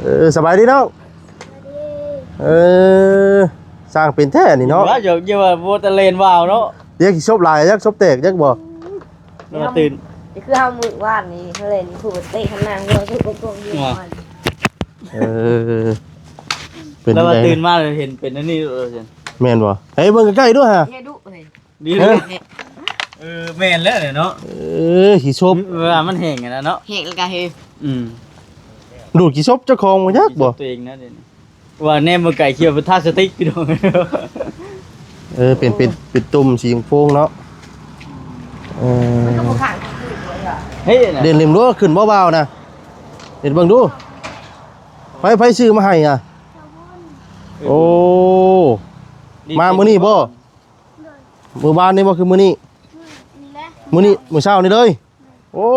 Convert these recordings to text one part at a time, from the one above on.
ເອີ ສະບາຍດີນ້ອງ. ເອີ ຊ່າງເປັນແທ້ນີ້ເນາະ. ວ່າຢ່າ ຢ່າວ່າບໍ່ຕະເລນວາວເນາະ. ຢາກຊິສົບຫຼາຍ ຢາກສົບແຕກ ຢາກບໍ່? ແລ້ວວ່າຕື່ນ ນີ້ຄືເຮົາມື້ວານນີ້ ເຮົາເລີຍນີ້ຜູ້ເຕະຂ້າງໜ້າຫົວ ຄືກົງໆຢູ່. ເອີ ເປັນ ແລ້ວວ່າຕື່ນມາແລ້ວເຫັນເປັນອັນນີ້ໂລດ. ແມ່ນບໍ່? ເອີ ເບິ່ງໃກ້ໆດູຫາ. ເຮັດດຸເຮີ້ຍ. ດີເດີ. ເອີ ແມ່ນແລ້ວເນາະ. ເອີ ຂີ້ສົບ ເວລາມັນແຫ້ງຫັ້ນນະເນາະ. ແຫ້ງແລ້ວກະເຮີ. ອືມ. ດູດຂີ້ສົບເຈົ້າຂອງບໍ່ຈັກບໍ່? ຕົວເອງນະເດ. ວ່າແນມເບິ່ງໄກ ຄິດວ່າເປັນທາສຕິກພີ່ນ້ອງ. ເອີ ເປັນ ເປັນ ເປັນຕຸ່ມສີໂຟງເນາະ. ເອີ ມັນກໍບໍ່ຂ້າງຄືເດີ. ເຮີ້ຍ ຫຼິ້ນຫຼິ້ນດູ ຂຶ້ນບໍ່ບ່າວນະ ເຮັດເບິ່ງດູ. ໃຜ ໃຜຊື້ມາໃຫ້ອະ? ໂອ້ ມາມື້ນີ້ບໍ່? ມື້ວານນີ້ບໍ່ ຄືມື້ນີ້? ມື້ນີ້ແຫຼະ ມື້ນີ້ ມື້ເຊົ້ານີ້ເລີຍ. ໂອ້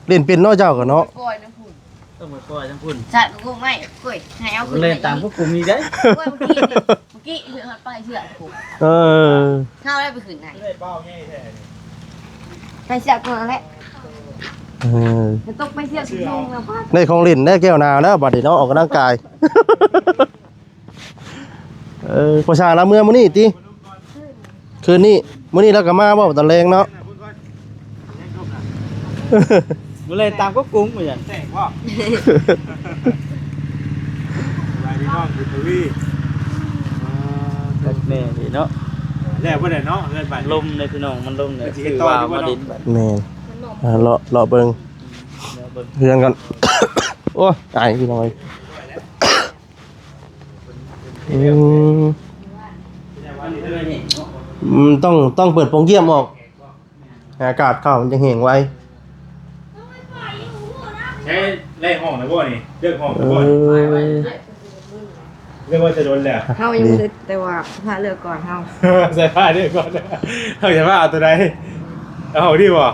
ຫຼິ້ນເປັນເນາະເຈົ້າກໍເນາະ. ໄປປ່ອຍນຳພຸ້ນ ຕ້ອງໄປປ່ອຍທາງພຸ້ນ. ສະ ກູໄມ້ ໂອ້ຍ ໃຫ້ເອົາຂຶ້ນ ເລ່ນຕາມພວກກຸ່ມນີ້ເດ້. ໂອ້ຍ ເມື່ອກີ້ ເມື່ອກີ້ເຮືອນຮອດປາຍເຊືອກພຸ້ນ. ເອີ ເຮົາໄດ້ໄປຂຶ້ນໃຫ້ ໄດ້ເບົາໃຫຍ່ແທ້. ໃສ່ເຊືອກກ່ອນແຫຼະ. ເອີ ແລ້ວຕົກໄປເຊືອກລົງແລ້ວ ໄດ້ຂອງຫຼິ້ນ ໄດ້ແກ້ວນ້ຳແລ້ວ ບັດນີ້ເນາະ ອອກກຳລັງກາຍ. ເອີ ພາສາລາວເມືອມື້ນີ້ຕິ? ຄືນນີ້ ມື້ນີ້ລາວກໍມາບໍ່ຕອນແລງເນາະ? ມື້ແລງຕາມກໍກຸ້ງວ່າຊັ້ນ. ແຕກບໍ່? ສະບາຍດີນ້ອງບຸນທະວີ. ເອີ ຄັກແນ່ດີເນາະ. ແລ້ວບໍ່ໄດ້ເນາະ ເຮືອນບ້ານ ລົມເດ້ພີ່ນ້ອງ ມັນລົມເດ້. ຄືວ່າມາດິນບັດ ແມ່ນ. ອ່າ ເລາະ ເລາະເບິ່ງ ເລາະເບິ່ງເຮືອນກ່ອນ. ໂອ້ຍ ອາຍພີ່ນ້ອງເອີຍ. ອືມ ອືມ ຕ້ອງ ຕ້ອງເປີດໂປ່ງຢ້ຽມອອກ ໃຫ້ອາກາດເຂົ້າ ມັນຈະແຫ້ງໄວ. ໃຊ້ໄລ່ຫ້ອງນະບໍ່ນີ້? ເລືອກຫ້ອງນະບໍ່ນີ້? ເອີ ເລືອກວ່າຈະດົນແລ້ວ ເຮົາຍັງບໍ່ໄດ້ ແຕ່ວ່າພາເລືອກກ່ອນເຮົາ. ໃສ່ພາເລືອກກ່ອນ ເຮົາຈະພາເອົາຕົວໃດ? ເອົາຫ້ອງນີ້ບໍ່?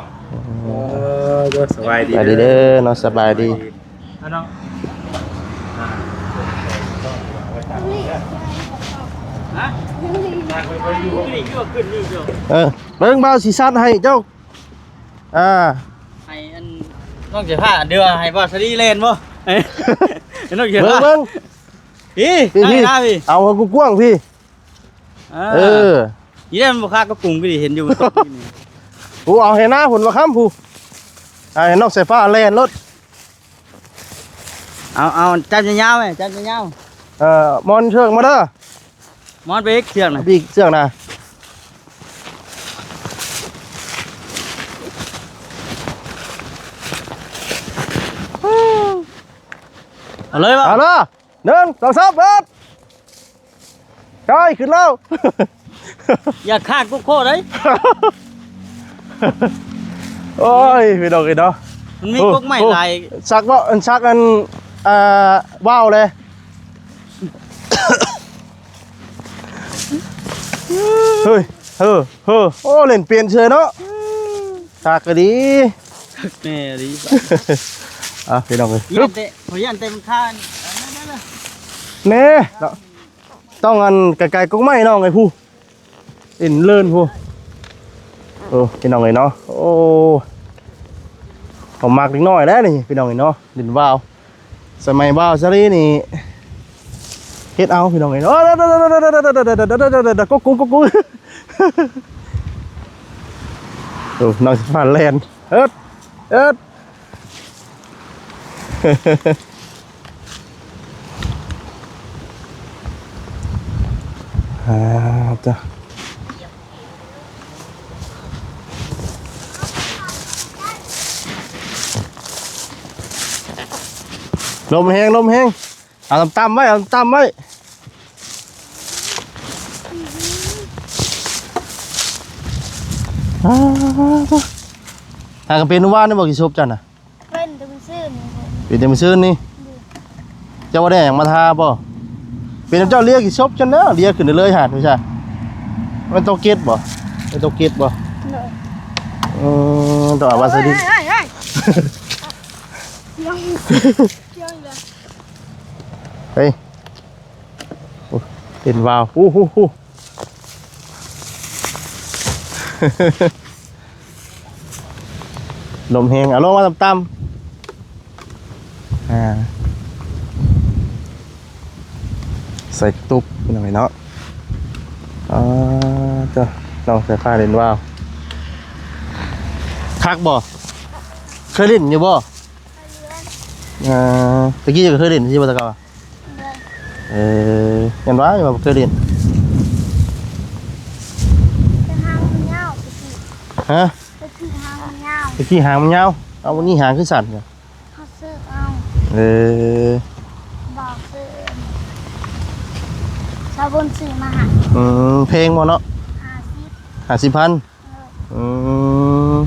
ເອີ ເອີ ສະບາຍດີ ສະບາຍດີເດີເນາະ ສະບາຍດີ. ເອົາເນາະ ຮະ? ເອີ ເບິ່ງ ບ່າວຊິຊັດໃຫ້ເຈົ້າ. ອ່າ ໃຫ້ອັນນ້ອງເສຍຜ້າ ເດີ ໃຫ້ບ່າວສາລີແລ່ນບໍ່? ໃຫ້ນ້ອງເສຍຜ້າ ເບິ່ງ ພີ່ ພີ່ ພີ່ ເອົາໃຫ້ກວ້າງໆ ພີ່. ອ່າ ເອີ ນີ້ແຫຼະ ມັນບໍ່ຄາດກໍກຸງກໍດີ ເຫັນຢູ່ມັນຕົກຢູ່ນີ້. ຜູ້ ເອົາໃຫ້ໜ້າພຸ້ນວ່າຄ້ຳຜູ້ ໃຫ້ນ້ອງສາຍຟ້າແລ່ນໂລດ. ເອົາ ເອົາ ຈັບຍາວໆ ແມ່ ຈັບຍາວໆ. ເອີ ມອນເຊືອກມາເດີ ມອນໄປອີກເຊືອກນະ ໄປອີກເຊືອກນະ. ເອົາເລີຍບໍ່? ເອົາເລີຍ. ໜຶ່ງ ສອງ ສາມ ເປີດ. ຈ້ອຍ ຂຶ້ນແລ້ວ. ຢ່າຂ້ານກຸກໂຄໄດ້. ໂອ້ຍ ພີ່ນ້ອງເອີຍເນາະ ມັນມີ ໂອ້ ກົກໄມ້ ໂອ້ ຫຼາຍ ສັກເວົ້າ ອັນສັກອັນ ອ່າ ວາວແຫຼະ. ເຮີ້ຍ ເຮີ້ ເຮີ້ ໂອ້ ຫຼິ້ນປ່ຽນເຊີຍເນາະ. ຄັກອີ່ຫຼີ ຄັກແນ່ອີ່ຫຼີ. ອ່ະ ພີ່ນ້ອງເອີຍ ຢ້ານແຕ່ ຂ້ອຍຢ້ານແຕ່ມັນຄານ ແນ່ເນາະ ຕ້ອງອັນໄກໆກົກໄມ້ນ້ອງເອີຍ ຜູ້ ເອີ ເລີນຜູ້. ໂອ້ ພີ່ນ້ອງເອີຍເນາະ ໂອ້ ເຂົາມັກເດັກນ້ອຍແລ້ວນີ້ ພີ່ນ້ອງເອີຍເນາະ ຫຼິ້ນວາວ. ສະໄໝບ່າວສາລີນີ້ເຮັດເອົາ ພີ່ນ້ອງເອີຍ ໂອ້ ກົກກຸງ ກົກກຸງ. ໂອ້ ນ້ອງຊິພາແລ່ນ ເອິດ ເອິດ. ອ່າ ຈ້ະ. ລົມແຮງ ລົມແຮງ ເອົາຕ່ຳໆໄວ້ ເອົາຕ່ຳໆໄວ້. ອ່າ ຫາກະເປັນວານນີ້ບໍ່ ຂີ້ສົບເຈົ້ານະ? ເປັນແຕ່ມື້ຊືນນີ້ ເປັນແຕ່ມື້ຊືນນີ້. ໂດຍ. ເຈົ້າບໍ່ໄດ້ຫຍັງມາທາບໍ່? ເປັນເຈົ້າເລຍຂີ້ສົບຊັ້ນແລ້ວ ເລຍຂຶ້ນໄດ້ເລີຍຫັ້ນ ວິຊາ. ແມ່ນຕົກເກັດບໍ່? ແມ່ນຕົກເກັດບໍ່? ໂດຍ. ເອີ ຕ້ອງເອົາວາສະລີນ. ເຮີ້ຍ ເຮີ້ຍ ເຮີ້ຍ ເຮີ້ຍ ເຮີ້ຍ ເຮີ້ຍ ເຮີ້ຍ ເຮີ້ຍ ເຮີ້ຍ ເຮີ້ຍ ເຮີ້ຍ ເຮີ້ຍ ເຮີ້ຍ ເຮີ້ຍ ເຮີ້ຍ ໂອ້ ເປັນວາວ ໂອ້ໂຫ ລົມແຮງ ເອົາລົງມາຕ່ຳໆ ອ່າ ໃສ່ກະຕຸກ ພີ່ນ້ອງເອີຍເນາະ. ອ່າ ເຈົ້າ ນ້ອງສາຍຟ້າເຫຼັ້ນວາວ ຄັກບໍ່? ເຄີຍຫຼິ້ນຢູ່ບໍ່? ເອີ ຕະກີ້ກໍເຄີຍຫຼິ້ນຊິບໍ່ ແຕ່ເກົ່າ? ເອີ ຍັງວ່າ ຍັງວ່າບໍ່ເຄີຍຫຼິ້ນ. ແຕ່ຫາງມັນຍາວ ຕະກີ້. ຮະ? ຕະກີ້ຫາງມັນຍາວ. ຕະກີ້ຫາງມັນຍາວ. ເອົາ ວັນນີ້ຫາງຄືສັ້ນ? ເຮົາຊື້ເອົາ. ເອີ ບໍ່ຊື້ ຊາວບຸນຊື້ມາໃຫ້. ອືມ ແພງບໍ່ເນາະ? ຫ້າສິບ ຫ້າສິບພັນ. ເອີ ອືມ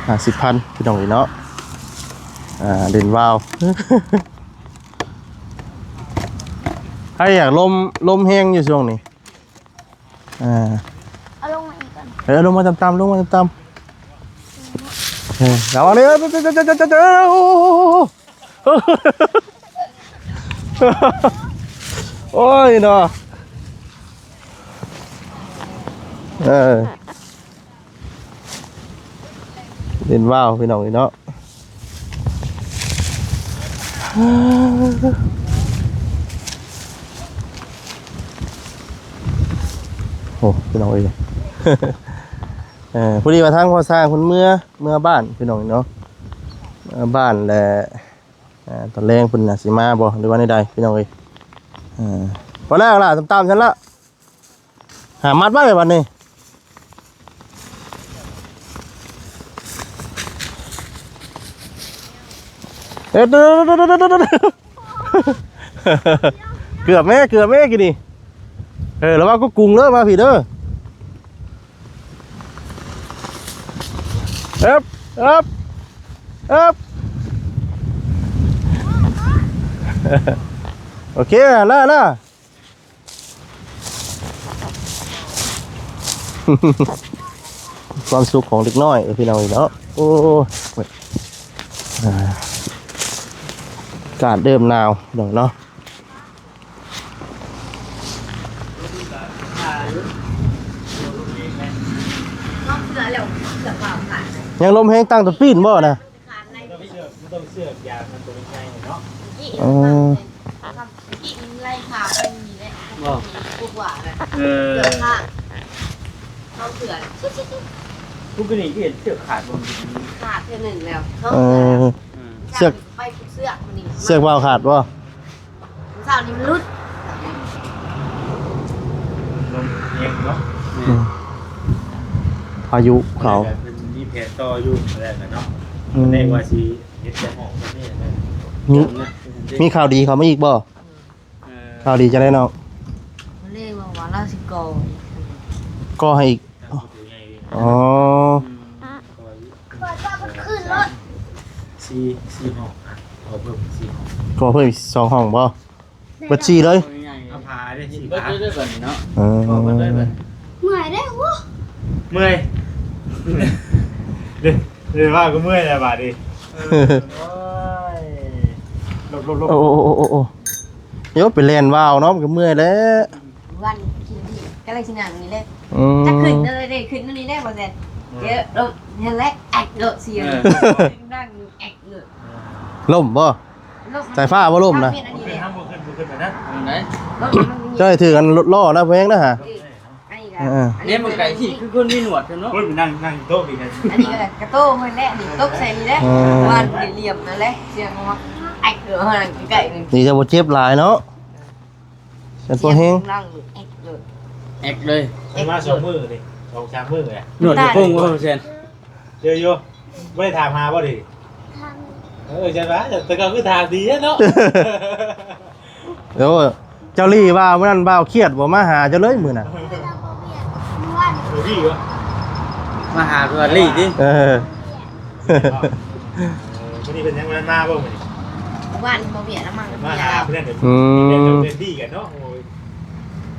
ຫ້າສິບພັນ ພີ່ນ້ອງເອີຍເນາະ. ອ່າ ເດັ່ນວາວ ໃຜຢາກ ລົມ ລົມແຮງຢູ່ຊ່ວງນີ້. ອ່າ ເອົາລົງມາອີກກ່ອນ ເອີ ເອົາລົງມາຕ່ຳໆ ລົງມາຕ່ຳໆ ເອີ ລະວັງເດີ. ໂອ້ຍເນາະ ເອີ ເດັ່ນວາວ ພີ່ນ້ອງເອີຍເນາະ. ໂອ້ ພີ່ນ້ອງເອີຍ ເອີ ພໍດີວ່າທາງພໍ່ຊ່າງເພິ່ນເມືອ ເມືອບ້ານ ພີ່ນ້ອງເນາະ ເມືອບ້ານແຫຼະ. ອ່າ ຕອນແລງເພິ່ນອາດຊິມາບໍ່ ຫຼືວ່າແນວໃດ ພີ່ນ້ອງເອີຍ. ອ່າ ພໍແລ້ວລະ ຕຳໆຊັ້ນລະ ຫາມັດໄວ້ບັດນີ້. ເອີ ເກືອບແມ້ ເກືອບແມ້ກີ້ນີ້. ເອີ ລະວັງກົກກຸງເດີ ມາພີ້ເດີ. ເອີບ ເອີບ ເອີບ ໂອເຄ ລະ ລະ ຄວາມສຸກຂອງເດັກນ້ອຍ ເອີ ພີ່ນ້ອງເນາະ. ໂອ້ ອາ ອາກາດເລີ່ມໜາວ ພີ່ນ້ອງເນາະ. ຍັງລົມແຮງຕັ້ງແຕ່ປີ້ນບໍ່ນະ? ເອີ ເອີ ເຮົາເສືອ ຜູ້ນີ້ເຫັນເສືອຂາດບໍ່? ຂາດເທື່ອໜຶ່ງແລ້ວ ເຮົາ ເອີ ເສືອ ເສືອ ໄປເສືອ ມື້ນີ້ ເສືອວາວຂາດບໍ່? ເຊົ້ານີ້ມັນຫຼຸດ ລົມແຮງເນາະ. ອືມ ພາຍຸເຂົ້າ ເພິ່ນມີແຜນຕໍ່ຢູ່ແລ້ວກັນເນາະ. ອືມ ແຕ່ວ່າຊິເຮັດແຕ່ຫ້ອງແບບນີ້ນະ ມີ ມີຂ່າວດີເຂົ້າມາອີກບໍ່? ເອີ ຂ່າວດີຈັ່ງໃດນ້ອງ? ເພິ່ນເລີຍວ່າ ວ່າລາວຊິກໍ່ ກໍ່ໃຫ້ອີກ ອໍ ອືມ ຂ້ອຍວ່າມັນຂຶ້ນລົດ ສີ່ ສີ່ຫ້ອງ ອ່ະ ຂໍເພີ່ມອີກສີ່ຫ້ອງ ຂໍເພີ່ມອີກສອງຫ້ອງບໍ່? ເບິດສີ່ເລີຍ ເອົາຜ້າເດ້ ສີ່ຜ້າ ເບິດເລີຍບັດນີ້ເນາະ. ເອີ ພໍເບິດເລີຍບັດນີ້ ເມື່ອຍເດ້ ໂອ້ ເມື່ອຍ ເດ້ ເດ້ວ່າກໍເມື່ອຍແລ້ວບາດນີ້. ເອີ ໂອ້ຍ ຫຼົບໆໆ ໂອ້ ໂອ້ ໂອ້ ໂອ້ ໂອ້ ໂຍ ໄປແລ່ນວາວເນາະ ມັນກໍເມື່ອຍແຫຼະ. ວັນກິນດີ ກຳລັງຊິນັ່ງນີ້ແຫຼະ ອືມ ຈັກຂຶ້ນເດີ ໄດ້ຂຶ້ນອັນນີ້ແຫຼະ ບໍ່ແຊນ ເອີ ເຈີລົມ ຫັ້ນແຫຼະ ແອັກໂລດ ສຽງ ເອີ ນັ່ງແອັກໂລດ. ລົ້ມບໍ່? ລົ້ມ ສາຍຟ້າບໍ່ລົ້ມນະ? ທາງເປັນອັນນີ້ແຫຼະ ທາງບໍ່ຂຶ້ນ ບໍ່ຂຶ້ນໄປນະ ທາງໃດ? ລົມມັນມີ ເຈົ້າໃຫ້ຖືກອັນລົດລໍ້ນະ ແພງນະຫາ ເອີ ອັນນີ້ກໍ ເອີ ອັນນີ້ມັນໄກທີ່ຄືຄົນມີໜວດເນາະ ຄົນໄປນັ່ງ ນັ່ງໂຕະອີກ ອັນນີ້ກໍກະໂຕ້ເພິ່ນແຫຼະ ນີ້ຕົກໃສ່ນີ້ແຫຼະ ເອີ ວາດເປັນຫຼ່ຽມນັ້ນແຫຼະ ສຽງເຮົາ ແອັກໂລດ ເຮົານັ່ງໃກ້ໆ ນີ້ຈະບໍ່ເຈັບຫຼາຍເນາະ. ເອີ ແມ່ນບໍ່ແຮງ ນັ່ງແອັກເລີຍ ແອັກເລີຍ ແອັກມາສອງມື້ນີ້ ສອງສາມມື້ແຫຼະ ໜວດຢູ່ໂປ້ງບໍ່ແຊນ ເຈີຢູ່ ບໍ່ໄດ້ຖາມຫາບໍ່ດີ? ຖາມ ເອີ ຈັ່ງວ່າ ແຕ່ກໍຄືຖາມດີເນາະ ໂອ້ ເຈົ້າລີ້ວ່າມື້ນັ້ນບ່າວຄຽດບໍ່ມາຫາເຈົ້າເລີຍມື້ນັ້ນ ເອີ ມາຫາເພື່ອລີ້ຕິ ເອີ ເອີ ມື້ນີ້ເພິ່ນຍັງບໍ່ທັນມາບໍ່ມື້ນີ້? ວານບໍ່ວຽກລະມັງ ມາຫາເພື່ອນ ອືມ ເປັນດີກັນເນາະ ໂອ້ຍ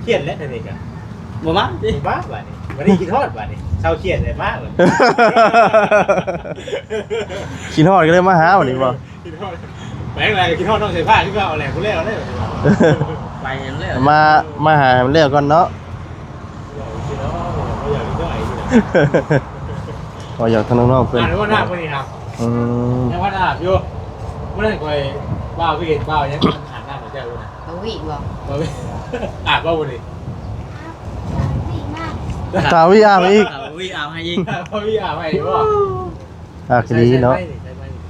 ຄຽດແລ້ວເທື່ອນີ້ກະ ບໍ່ມາຕິ ບໍ່ມາບາດນີ້ ບັດນີ້ຄິດຮອດບາດນີ້ ເຊົາຄຽດແລ້ວມາບາດນີ້ ຄິດຮອດກໍເລີຍມາຫາບາດນີ້ບໍ່? ຄິດຮອດ ໄປທາງໃດກໍຄິດຮອດນ້ອງສາຍຟ້າຄືເກົ່າແຫຼະ ບໍ່ແລ້ວເດ້ ໄປຫັ້ນແລ້ວ ມາ ມາຫາໃຫ້ມັນແລ້ວກ່ອນເນາະ. ເວົ້າຢອກທາງນ້ອງໆເພິ່ນ ອ່ານວ່າໜ້າມື້ນີ້ນະ ອືມ ຍັງວ່າໜ້າຢູ່ ມື້ນັ້ນຂ້ອຍ ບ່າວຄືເຫັນບ່າວຍັງ ອາບນ້ຳໃຫ້ເຈົ້າຢູ່ນະ ບ່າວວິບໍ່? ບ່າວວິ ອາບບໍ່ມື້ນີ້? ບ່າວວິອາບໃຫ້ອີກ ບ່າວວິອາບໃຫ້ອີກ ບ່າວວິອາບໃຫ້ບໍ່? ອາກະດີເນາະ ໃສ່ໄໝນີ້ ໃສ່ໄມນີ້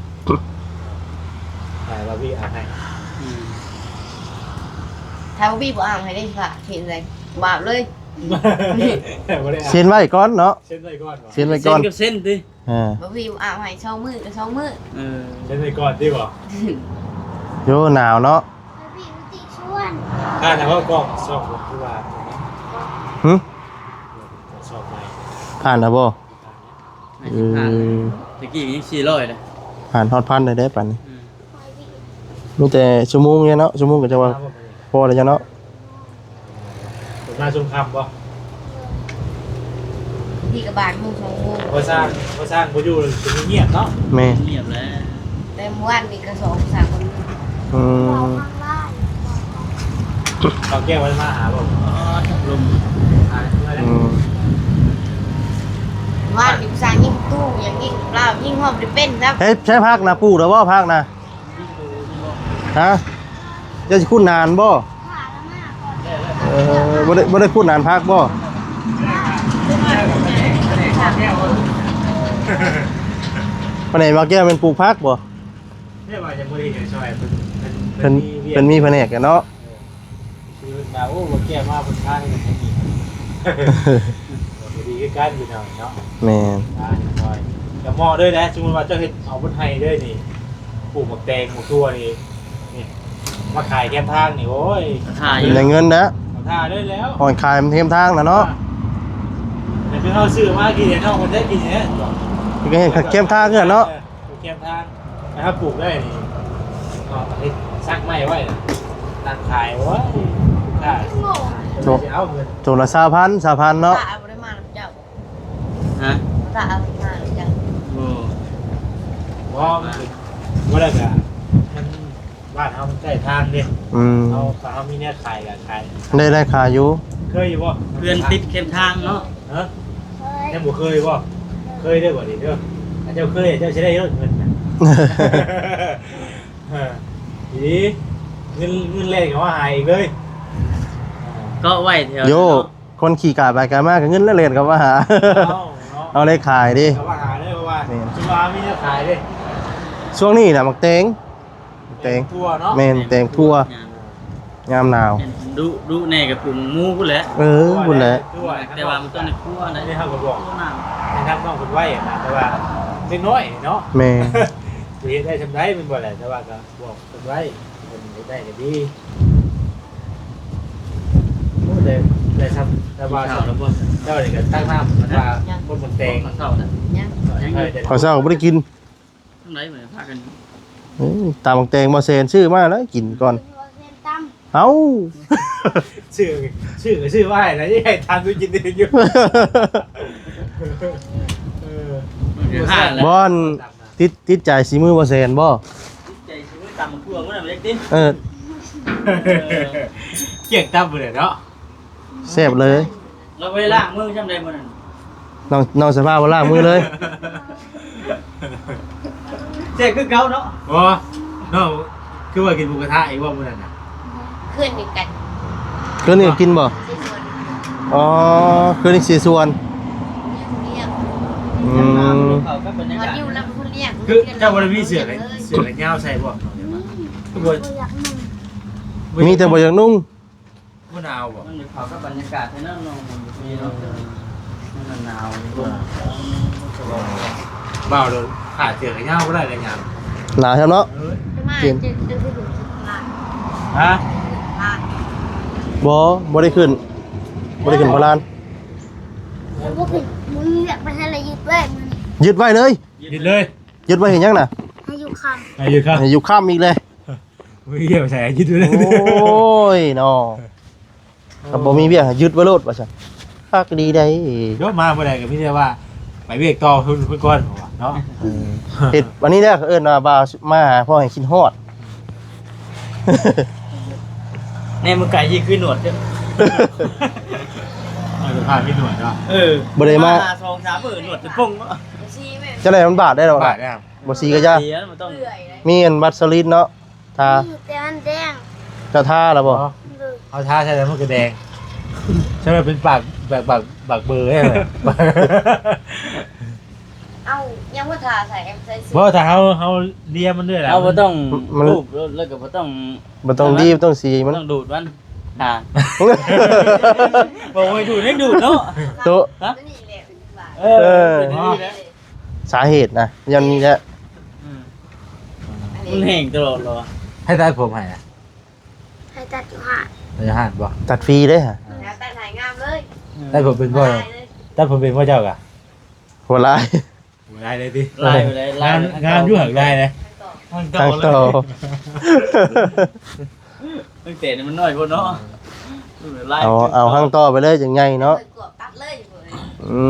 ໃສ່ບ່າວວິອາບໃຫ້ ອືມ ຖ້າບ່າວວິບໍ່ອາບໃຫ້ເດ້ ພະ ເຫັນໃດ ບາບເລີຍ ບໍ່ໄດ້ອາບ ເຊັນໄວ້ກ່ອນເນາະ ເຊັນໄວ້ກ່ອນ ເຊັນໄວ້ກ່ອນ ເຊັນກັບເຊັນຕິ ອ່າ ບ່າວວິອາບໃຫ້ສອງມື້ກໍສອງມື້ ເອີ ເຊັນໄວ້ກ່ອນຕິບໍ່? ໂຍ ໜາວເນາະ ບ່າວວິມັນຕິຊວນ ຖ້າແຕ່ວ່າກໍສອງຄົນຄືວ່າ ຫຶ? ຜ່ານແລ້ວບໍ່? ໃຫ້ ເອີ ຜ່ານແລ້ວ ຕະກີ້ຍັງສີ່ຮ້ອຍເດ້ ຜ່ານຮອດພັນໄດ້ເດ້ປານນີ້. ອືມ ມີແຕ່ຊົ່ວໂມງນີ້ເນາະ ຊົ່ວໂມງກໍຈະວ່າພໍແລ້ວເນາະ. ເພິ່ນມາຊ່ວງຄ່ຳບໍ່? ນີ້ກໍບ່າຍໂມງ ສອງໂມງ ພໍຊ່າງ ພໍຊ່າງບໍ່ຢູ່ ຊິງຽບເນາະ. ແມ່ນ ງຽບແລ້ວ ແຕ່ມື້ວານນີ້ກໍສອງສາມຄົນ. ອືມ ເຂົາແກ້ວໄວ້ມາຫາບໍ່? ອໍ ລົມ ອືມ ວ່າຢູ່ສ້າງຍິງຕູ້ ຫຍັງຍິງລາວ ຍິງຮອບໄດ້ເປັນແລ້ວ. ເຮັດໃຊ້ຜັກນະ ປູກແລ້ວບໍ່ຜັກນະ? ຮະ? ເຈົ້າຊິຂຸດນານບໍ່? ເອີ ບໍ່ໄດ້ ບໍ່ໄດ້ຂຸດນານຜັກບໍ່? ປານໃດ ບ່າວແກ້ວແມ່ນປູກຜັກບໍ່? ແຕ່ວ່າຍັງບໍ່ໄດ້ເຮັດຊ່ອຍ ເພິ່ນ ເພິ່ນ ເພິ່ນມີ ເພິ່ນມີພະແນກກັນເນາະ. ເອີ ຄືວ່າ ໂອ້ ບ່າວແກ້ວມາເພິ່ນພາໃຫ້ເພິ່ນມີ ກໍດີຄືກັນພີ່ນ້ອງເນາະ. ແມ່ນ ອ່າ ເຮັດຊ່ອຍ ກະເໝາະເລີຍນະ ສົມມຸດວ່າເຈົ້າເຮັດເອົາບົດໄຮ່ເລີຍນີ້ ປູກໝາກແຕງໝາກຖົ່ວນີ້ ນີ້ ມາຂາຍແຄມທາງນີ້ ໂອ້ຍ ຂາຍຢູ່ ໄດ້ເງິນນະ ຂາຍເລີຍແລ້ວ ຮອດຂາຍແຄມທາງນະເນາະ. ອ່າ ແຕ່ຄືເຮົາຊື້ມາກິນເນາະ ມັນໄດ້ກິນແທ້ ຄືເຫັນແຄມທາງຄືກັນເນາະ. ເອີ ຢູ່ແຄມທາງ ຖ້າປູກໄດ້ນີ້ ເນາະ ເຮັດຊັກໄມ້ໄວ້ນະ ຕັ້ງຂາຍ ໂອ້ຍ ລູກຄ້າ ໂຕ ຊິເອົາເງິນ ໂຕລະຊາວພັນ ຊາວພັນເນາະ. ຕາບໍ່ໄດ້ມານຳເຈົ້າ ຮະ? ຕາເອົາມານຳເຈົ້າ ບໍ່ ບໍ່ ບໍ່ໄດ້ກະ ມັນ ບ້ານເຮົາມັນໃກ້ທາງເດ້. ອືມ ເຮົາ ຖ້າເຮົາມີແນວຂາຍກະຂາຍ ໄດ້ ໄດ້ຂາຍຢູ່. ເຄີຍຢູ່ບໍ່? ເຮືອນຕິດເຂມທາງເນາະ. ຮະ? ຍັງບໍ່ເຄີຍບໍ່? ເຄີຍເດີ້ ບາດນີ້ເດີ້ ຖ້າເຈົ້າເຄີຍ ເຈົ້າຊິໄດ້ໂລດເງິນນະ. ເອີ ດີ ເງິນ ເງິນແລ່ນເຂົ້າມາຫາອີກເລີຍ ເກາະໄວ້ແຖວ ໂຢ ນັ້ນເນາະ. ຄົນຂີ່ກາຍໄປກາຍມາກໍເງິນແລ່ນເຂົ້າມາຫາ ເອົາເນາະ ເອົາໄດ້ຂາຍເດ້ ເຂົ້າມາຫາເດ້ ເພາະວ່າ ແມ່ນ ຊິວ່າມີແນວຂາຍເດ້. ຊ່ວງນີ້ນະ ໝາກແຕງ ແຕງ ແຕງຖົ່ວເນາະ ແມ່ນ ແຕງຖົ່ວ ແຕງຖົ່ວ ຍາມໜາວ ແມ່ນ ດຸ ດຸແດ່ກໍປູກໝູພຸ້ນແຫຼະ. ເອີ ພຸ້ນແຫຼະ ແຕ່ວ່າມັນຕ້ອງໄດ້ຄົວນະ ອັນນີ້ເຮົາກໍບອກ ແນະນຳນ້ອງເພິ່ນໄວ້ນະ ແຕ່ວ່າເດັກນ້ອຍເນາະ ແມ່ນ ຊິເຮັດໄດ້ຊ່ຳໃດແມ່ນບໍ່ແຫຼະ ແຕ່ວ່າກໍບອກເພິ່ນໄວ້ ເພິ່ນເຮັດໄດ້ກໍດີ. ໂອ້ ໄດ້ ໄດ້ຊ່ຳ ແຕ່ວ່າ ເຈົ້ານີ້ກໍຕັກນ້ຳ ວ່າຄົນມັນແຕງ ເຂົ້າເຊົ້າ ເຂົ້າເຊົ້າບໍ່ໄດ້ກິນ. ທາງໃດບັດນີ້ພາກັນ ເອີ ຕຳບັກແຕງບໍ່ແຊນຊື້ມາແລ້ວກິນກ່ອນ. ເອົ້າ ຊື້ ຊື້ກໍຊື້ໄວ້ແລ້ວ ໃຫ້ທານໄປກິນເອງຢູ່. ເອີ ບໍ່ ຕິດ ຕິດໃຈສີມືບໍ່ແຊນບໍ່? ຕິດໃຈສີມືຕຳບັກຖົ່ວມື້ນັ້ນເດ້ຕິ. ເອີ ກ້ຽງຕຳມື້ນັ້ນເນາະ. ແຊບເລີຍ ລາວບໍ່ໄດ້ລ້າງມືຊ່ຳໃດມື້ນັ້ນ ນ້ອງ ນ້ອງສະພາບໍ່ລ້າງມືເລີຍ. ແຊບຄືເກົ່າເນາະ. ບໍ່ ນ້ອງຄືວ່າກິນໝູກະທະອີກບໍ່ມື້ນັ້ນນະ? ຄືນນີ້ກັນ ຄືນນີ້ກິນບໍ່? ສີ່ສ່ວນ ອໍ ຄືນນີ້ສີ່ສ່ວນ ອືມ ເຂົ້າກັບບັນຍາກາດ ຢູ່ນຳຄົນລ້ຽງ ຄືເຈົ້າບໍ່ໄດ້ມີເສື້ອ ເສື້ອແຂນຍາວໃສ່ບໍ່? ຄືບໍ່ ບໍ່ຢາກນຸ່ງ ມີແຕ່ບໍ່ຢາກນຸ່ງ. ບໍ່ໜາວບໍ່? ມັນຢູ່ເຂົ້າກັບບັນຍາກາດແທ້ເນາະ ນ້ອງ ມັນມີເນາະ ມັນໜາວຢູ່. ອ່າ ບ່າວເດີນຂາເສື້ອແຂນຍາວບໍ່ໄດ້ເລີຍຍາມ ໜາວແທ້ເນາະ. ເອີ ຈະມາ ຈະ ຈະຂຶ້ນ ຮະ? ບໍ່ ບໍ່ໄດ້ຂຶ້ນ ບໍ່ໄດ້ຂຶ້ນພະລານ ບໍ່ຂຶ້ນ. ມຶງຢາກໄປທະເລ ຍຶດໄວ້ ຍຶດໄວ້ເລີຍ ຍຶດເລີຍ. ຍຶດໄວ້ເຮັດຫຍັງນະ? ໃຫ້ຢູ່ຄ້ຳ ໃຫ້ຢູ່ຄ້ຳ ໃຫ້ຢູ່ຄ້ຳອີກແລ້ວ. ບໍ່ມີວຽກໃສ່ ຍຶດໄວ້ເລີຍ. ໂອ້ຍເນາະ ຄັນບໍ່ມີວຽກໃຫ້ຍຶດໄວ້ໂລດວ່າຊັ້ນ ຄັກດີໃດ໋. ໂດ ມາບໍ່ໄດ້ກໍມີແຕ່ວ່າໄປວຽກຕໍ່ເພິ່ນ ເພິ່ນກ່ອນເນາະ. ເອີ ເຮັດອັນນີ້ແຫຼະ ເອີ້ນວ່າບ່າວມາຫາ ພໍໃຫ້ຄິດຮອດ. ແນ່ ມື້ໄກຊິຄືໜວດເດີ ເອີ ຜ່ານມີໜວດເນາະ. ເອີ ບໍ່ໄດ້ມາ ມາສອງສາມມື້ ໜວດເປັນປົງເນາະ. ຈັ່ງໃດມັນບາດໄດ້ດອກ ບາດແລ້ວ ບໍ່ສີກໍຢ່າ ເສຍ ມັນຕ້ອງ ມີອັນວັດສະລິນເນາະ ທາ ອືມ ແຕ່ມັນແດງ. ເຈົ້າທາແລ້ວບໍ່? ເອີ ເຮົາທາໃສ່ແລ້ວມັນກໍແດງ ໃສ່ແລ້ວເປັນປາກ ປາກ ປາກ ປາກເບີແທ້. ເອົ້າ ຍັງບໍ່ທາໃສ່ ໃສ່ ບໍ່ ຖ້າເຮົາ ເຮົາເລຍມັນເລີຍລະ ເຮົາບໍ່ຕ້ອງ ມັນ ລູບ ແລ້ວກໍບໍ່ຕ້ອງ ບໍ່ຕ້ອງລີບ ບໍ່ຕ້ອງສີມັນ ບໍ່ຕ້ອງດູດມັນ ອ່າ ບໍ່ໃຫ້ດູດ ໃຫ້ດູດເນາະ ໂຕະ ຮະ? ເອີ ເອີ ເປັນອັນນີ້ແຫຼະ ສາເຫດນະ ຍ້ອນນີ້ແຫຼະ. ອືມ ມັນແຫ້ງຕະຫຼອດເລີຍ. ໃຜຕັດຜົມໃຫ້ນະ? ໃຫ້ຕັດຢູ່ຮ້ານ ຕັດຢູ່ຮ້ານບໍ່? ຕັດຟຣີເດ້ ແລ້ວຕັດໃຫ້ງາມເລີຍ. ຕັດຜົມເປັນບໍ່? ຕັດຜົມເປັນບໍ່ເຈົ້າກະ? ບໍ່ຫຼາຍ ບໍ່ຫຼາຍເລີຍຕິ? ຫຼາຍບໍ່ໄດ້ ງາມ ງາມຢູ່ ຫາກຫຼາຍເດ້ ຫາງຕໍ່ ຫາງຕໍ່ ຕັ້ງແຕ່ມັນນ້ອຍໂພດເນາະ ເອົາ ເອົາຫາງຕໍ່ໄປເລີຍຈັ່ງໃຫຍ່ເນາະ ເອີ ກວບຕັດເລີຍ ອື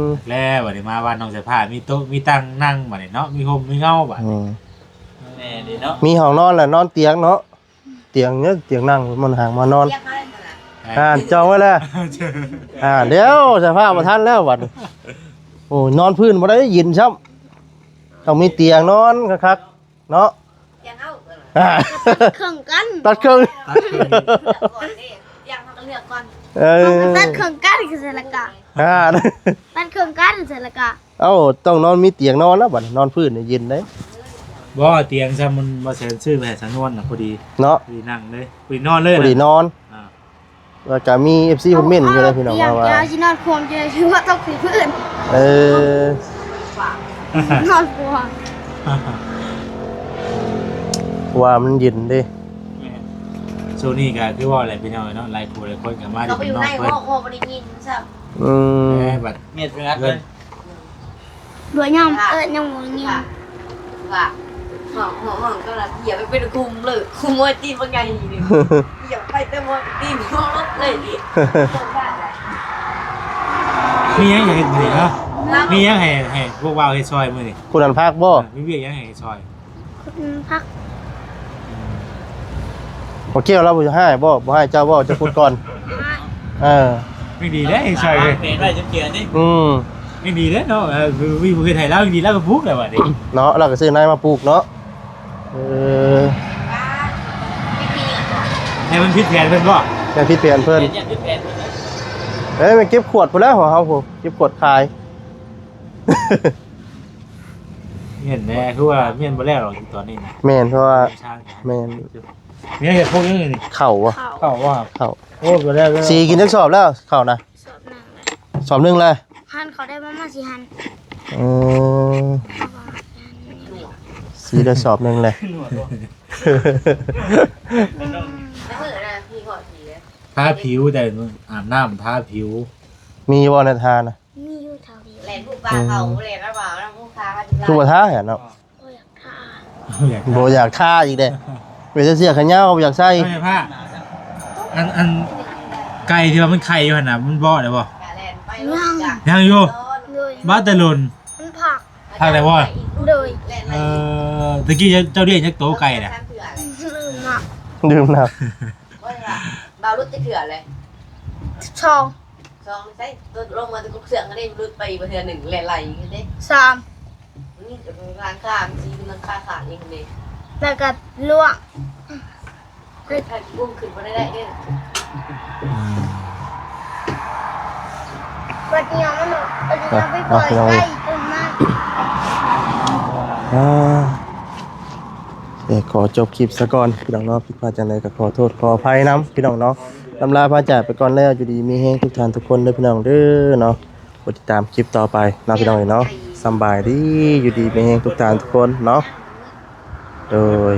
ມ ແລ້ວບັດນີ້ມາບ້ານນ້ອງສາຍຟ້າ ມີໂຕະມີຕັ່ງນັ່ງບັດນີ້ເນາະ ມີຮົ່ມມີເງົາບັດ ອືມ ແມ່ນເດ້ເນາະ ມີຫ້ອງນອນແລ້ວ ນອນຕຽງເນາະ ຕຽງເນີ ຕຽງນັ່ງ ມັນຫາງມານອນ ຕຽງເຮົານັ້ນນະ ອ່າ ຈອງໄວ້ແລ້ວ ອ່າ ດຽວສາຍຟ້າບໍ່ທັນແລ້ວບັດນີ້ ໂອ້ຍ ນອນພື້ນບໍ່ໄດ້ ເຢັນຊ້ຳ ຕ້ອງມີຕຽງນອນຄັກໆ ເນາະ ຕຽງເຮົາ ອ່າ ຕັດເຄິ່ງກັນ ຕັດເຄິ່ງ ຕັດເຄິ່ງ ເລືອກກ່ອນເດ້ ຕຽງເຮົາກໍເລືອກກ່ອນ ເອີ ຕັດເຄິ່ງກັນຄືຊັ້ນລະກະ ອ່າ ຕັດເຄິ່ງກັນຊັ້ນລະກະ ເອົ້າ ຕ້ອງນອນ ມີຕຽງນອນແລ້ວບັດນີ້ ນອນພື້ນນີ້ເຢັນເດ້ ບໍ່ ຕຽງຊ້ຳມັນບໍ່ແສນຊື້ໄປໃຫ້ສານວນນະ ພໍດີເນາະ ພໍດີນັ່ງເລີຍ ພໍດີນອນເລີຍ ພໍດີນອນ ອ່າ ແລ້ວກະມີເອັຟຊີຄອມເມັນຢູ່ເດ້ພີ່ນ້ອງ ຕຽງວ່າ ເຈົ້າຊິນອນຄວ່ຳ ເຈົ້າຊິວ່າຕົກໃສ່ພື້ນ ເອີ ນອນຄວ່ຳ ເພາະວ່າມັນເຢັນເດ້ ແມ່ນ ຊ່ວງນີ້ກໍຄືວ່າແຫຼະພີ່ນ້ອງເນາະ ຫຼາຍຜູ້ຫຼາຍຄົນກໍມາ ເຂົາໄປຢູ່ໃນຫ້ອງ ຫ້ອງບໍ່ໄດ້ຍິນຊ້ຳ ອືມ ແມ່ນ ບັດ ເມດເພິ່ນອັດເລີຍ ບໍ່ຍອມເອີ້ນ ຍັງບໍ່ຍິນ ວ່າ ຫ້ອງ ຫ້ອງ ຫ້ອງກໍລະ ຢຽບໄປເປັນຄຸມເລີຍ ຄຸມໄວ້ຕີນບັກໃຫຍ່ນີ້ ຢຽບໄປແຕ່ບໍ່ຕີນລົງລົດເລີຍ ມີຫຍັງໃຫ້ເຮັດມື້ນີ້ເນາະ ມີຫຍັງໃຫ້ ໃຫ້ພວກບ່າວເຮັດຊ່ອຍມື້ນີ້ ຂຸດອັນຜັກບໍ່ ເອີ ມີວຽກຫຍັງໃຫ້ເຮັດຊ່ອຍ ຂຸດອັນຜັກ ບໍ່ກ່ຽວ ລາວບໍ່ໃຫ້ບໍ່ ບໍ່ໃຫ້ເຈົ້າບໍ່ ເຈົ້າຂຸດກ່ອນ ເອີ ຍັງດີເດ້ ຊ່ອຍເລີຍ ເປັນໄວ້ຈັກເທື່ອຕິ ອືມ ຍັງດີເດ້ເນາະ ເອີ ຄືວິບໍ່ເຮັດໃຫ້ລາວ ຍັງດີລາວກໍປູກແລ້ວບັດນີ້ເນາະ ລາວກໍຊື້ນາຍມາປູກເນາະ ເອີ ແຕ່ມັນຜິດແຜນເພິ່ນບໍ່ ແຕ່ຜິດແຜນເພິ່ນ ເອີ ໄປເກັບຂວດພຸ້ນແຫຼະ ຂອງເຮົາພຸ້ນ ເກັບຂວດຂາຍ ແມ່ນແຫຼະ ຄືວ່າແມ່ນບໍ່ແລ້ວດອກຕອນນີ້ນະ ແມ່ນ ເພາະວ່າ ແມ່ນ ມີຫຍັງເຮັດພວກນີ້ນີ້ ເຂົ້າບໍ່ ເຂົ້າ ເຂົ້າບໍ່ ເຂົ້າ ໂອ້ ບໍ່ແລ້ວ ສີກິນຈັກສອບແລ້ວ ເຂົ້ານະ ສອບໜຶ່ງແລ້ວ ສອບໜຶ່ງແລ້ວ ຫັນເຂົາໄດ້ປະມານສີ່ຫັນ ເອີ ເພາະວ່າສີໄດ້ສອບໜຶ່ງແລ້ວ ອືມ ທາຜິວ ແຕ່ອາບນ້ຳທາຜິວ ມີບໍ່ໃນທານະ? ມີຢູ່ ທາຜິວ ແລ່ນບຸບປ່າເຂົາ ອືມ ແລ່ນມາວ່ານຳຜູ້ຄ້າ ຄືບໍ່ທາຫັ້ນເນາະ ບໍ່ຢາກທາ ບໍ່ຢາກທາອີກເດ້ ເປັນເສື້ອແຂນຍາວກໍບໍ່ຢາກໃສ່ ເອົາໃສ່ຜ້າ ອັນ ອັນ ໄກ່ທີ່ວ່າມັນໄຂ່ຢູ່ຫັ້ນນະ ມັນເບາະໄດ້ບໍ່? ຍັງ ຍັງຢູ່ ໂດຍ ບາດແຕ່ດົນ ມັນພັກ ພັກໄດ້ບໍ່? ໂດຍ ເອີ ຕະກີ້ເຈົ້າລ້ຽງຈັກໂຕໄກ່ນະ? ລືມນະ ລືມນະ ບໍ່ໄດ້ວ່າ ບ່າວຫຼຸດຈັກເທື່ອແລ້ວ? ສິບສອງ ສອງໃຊ້ລົງມາແຕ່ກົກເຊື່ອງ ອັນນີ້ຫຼຸດໄປອີກເທື່ອໜຶ່ງ ແລ່ນໄລ່ອີກເດ້ ສາມ ນີ້ກໍເປັນຫຼັງຄາ ມັນຊິຢູ່ຫຼັງຄາຂ້າງອີກເດ້ ແລ້ວກໍລ່ວງ ເຮັດໃຫ້ກຸ້ງຂຶ້ນບໍ່ໄດ້ເດ້ ອືມ ບັດນີ້ມັນ ບັດນີ້ເອົາໄປປ່ອຍໄກ່ຕົວມາ ອ່າ ເອີ ຂໍຈົບຄລິບຊະກ່ອນພີ່ນ້ອງເນາະ ຜິດພາດຈັ່ງໃດກໍຂໍໂທດຂໍອະໄພນຳພີ່ນ້ອງເນາະ ລຳລາພາຈາກໄປກ່ອນແລ້ວ ຢູ່ດີມີແຮງທຸກທ່ານທຸກຄົນເດີພີ່ນ້ອງເດີເນາະ ກົດຕິດຕາມຄລິບຕໍ່ໄປເນາະພີ່ນ້ອງເນາະ ສຳບາຍດີ ຢູ່ດີມີແຮງທຸກທ່ານທຸກຄົນເນາະ ໂດຍ.